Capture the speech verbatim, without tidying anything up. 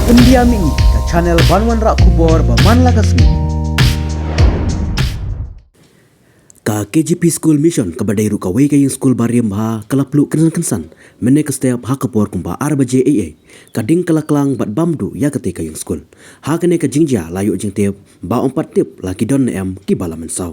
India Mini, ka channel ban wanrah khubor ba man la ka sngi. Ka K G P School Mission kaba dei ruh kawei ka ïing skul ba riam bha ka la pluh kynsan kynsan mynne ka step ha ka por kumba ar baje eiei. Ka ding ka la klang bad bam duh ïa katei ka ïing skul. Ha kane ka jingjia la ïoh jingtip ba ym pat tip la ki don ne em kiba la mynsaw.